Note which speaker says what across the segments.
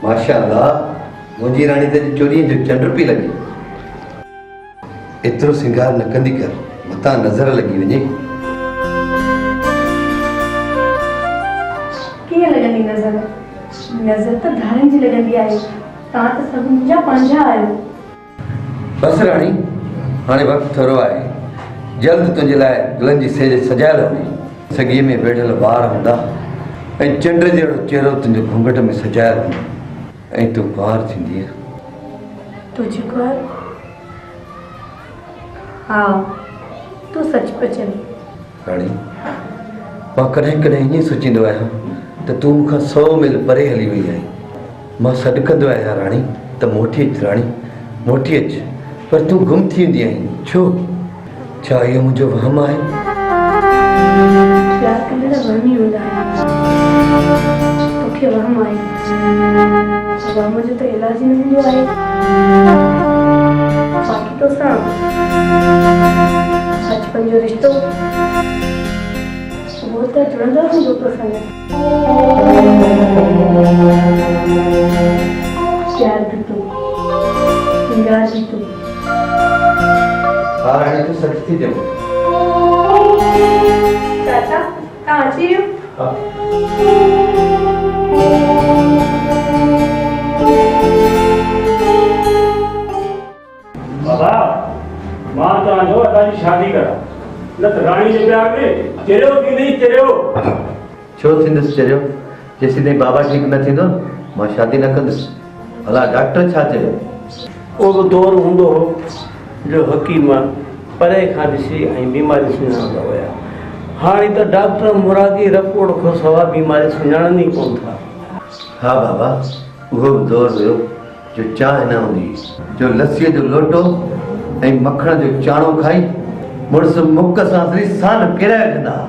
Speaker 1: ماشاء الله منهنجي راڻي ته اڄ چوڏهينء جو چنڊ پئي لڳي. ايترو سينگار نه ڪندي ڪر، متان نظر لڳي وڃي.
Speaker 2: ڪيئن لڳندي نظر؟ نظر ته ڌارين جي لڳندي آهي. توهان ته سڀ منهنجا پنهنجا آهيو.
Speaker 1: بس راڻي، هاڻي وقت ٿورو آهي. جلد تنهنجي لاء گلن جي سيج سجايل هوندي. سڳيء ۾ ويڙهيل وار هوندا ۽ چنڊ جهڙو چهرو تنهنجو گهونگهٽ ۾ سجايل هوندو ۽ تون ڪنوار ٿيندينء.
Speaker 2: تنهنجي ڪنوار؟ ها، تون سچ پيو چوين.
Speaker 1: راڻي، مان ڪڏهن ڪڏهن ائين سوچيندو آهيان ته تون مون کان سئو ميل پري هلي وئي آهين. مان سڏ ڪندو آهيان راڻي ته موٽي اچ راڻي، موٽي اچ، پر تون گم ٿي ويندي آهين، ڇو؟ ڇا اهو منهنجو وهم آهي؟
Speaker 2: پيار ڪندڙ وهمي هوندا آهن. توکي وهم آهي. وهم جو ته علاج ئي نه هوندو آهي. باقي توسان بچپن جو رشتو اهو ته جڙندو رهندو توسان گڏ. پيار به تون، سينگار به تون.
Speaker 1: ها راڻي تون سچ ٿي چوين.
Speaker 2: چاچا توهان اچي ويو؟
Speaker 1: ها.
Speaker 3: بابا مان توهان جو ادا جي شادي ڪران نه ته راڻي جي پيار ۾ چريو ٿيندين چريو.
Speaker 1: ڇو ٿيندس چريو؟ جيسين تائين بابا ٺيڪ نه ٿيندو مان شادي نه ڪندس. ڀلا ڊاڪٽر ڇا چيو؟
Speaker 4: اهو به دور هوندو هو جو حڪيم پري کان ڏسي ۽ بيماري سڃاڻندا هيا. هاڻي ته ڊاڪٽر مرادي رپورٽ کان سوا بيماري سڃاڻن ئي ڪونه ٿا.
Speaker 1: ها بابا اهو به دور هيو جو چانهه نه هوندي هئي. جو لسيء جو لوٽو ۽ مکڻ جو چاڻو کائي مڙس مڪ سان سري سان ڪيرائي وٺندا ها.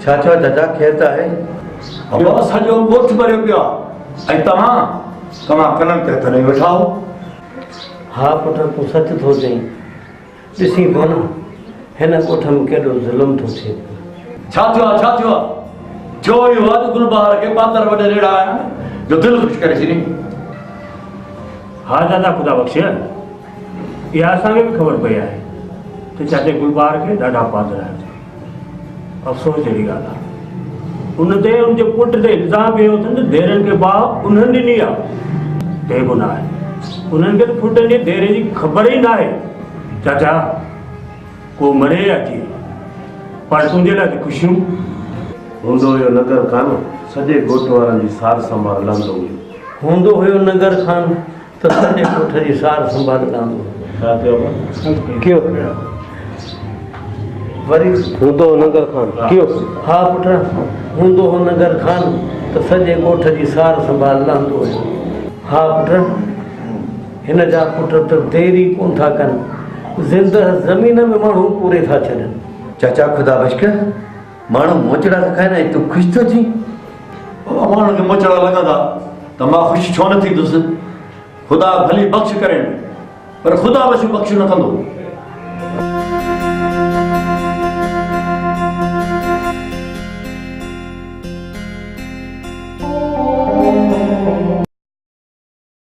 Speaker 1: ڇا ٿيو آهي چاچا خير ته آهي؟
Speaker 5: ابا سڄو ڳوٺ ٻريو پيو آهي ۽ توهان توهان ڪنن تي هٿ ڏئي ويٺا آهو.
Speaker 4: ها پٽ تون سچ ٿو چئين. ڏسين ٿو نه هن ڳوٺ ۾ ڪيڏو ظلم ٿو ٿئي پيو.
Speaker 5: ڇا ٿيو آهي ڇا ٿيو آهي؟ ٿيو اهو آهي جو گلبهار کي پاتر وڏيري اهڙا آيا آهن جو دل خوش ڪري ڇڏين.
Speaker 3: ها دادا خدا بخش اها اسان کي به خبر پئي آهي ته چاچي گلبهار کي ڏاڍا پادر آيا اٿن. افسوس جهڙي ڳالهه آهي. ان تي ان جي پٽ تي الزام به اهو اٿن ته ڌيرن کي باهه انهن ڏني آهي. بيگناهه آهن. انهن کي ته ڦٽن جي ڌيري جي خبر ئي ناهي. چاچا ڪو مري يا جيئي پر تنهنجي لاء ته خوشيون.
Speaker 6: هوندو هيو ننگر خان سڄي ڳوٺ وارن جي سار سنڀال لهندو هيو.
Speaker 4: هوندو هيو ننگر خان ته سڄي ڳوٺ جي سار سنڀال لهندو هيو.
Speaker 6: ڇا ٿيو ابا؟
Speaker 4: ڪيو وري.
Speaker 6: هوندو هو ننگر خان ڪيو.
Speaker 4: ها پٽ هوندو هو ننگر خان ته سڄي ڳوٺ جي سار سنڀال لهندو هيو. ها پٽ هن جا پٽ ته دير ئي ڪونه ٿا ڪن، زندهه زمين ۾ ماڻهو پوري ٿا ڇڏن.
Speaker 1: چاچا خدا بخش ماڻهو موچڙا ٿا کائن ۽ تون خوش ٿو ٿين؟
Speaker 5: بابا ماڻهن کي موچڙا لڳندا ته مان خوش ڇو نه ٿيندس؟ خدا ڀلي بخش ڪرين پر خدا بخش بخش نه ڪندو.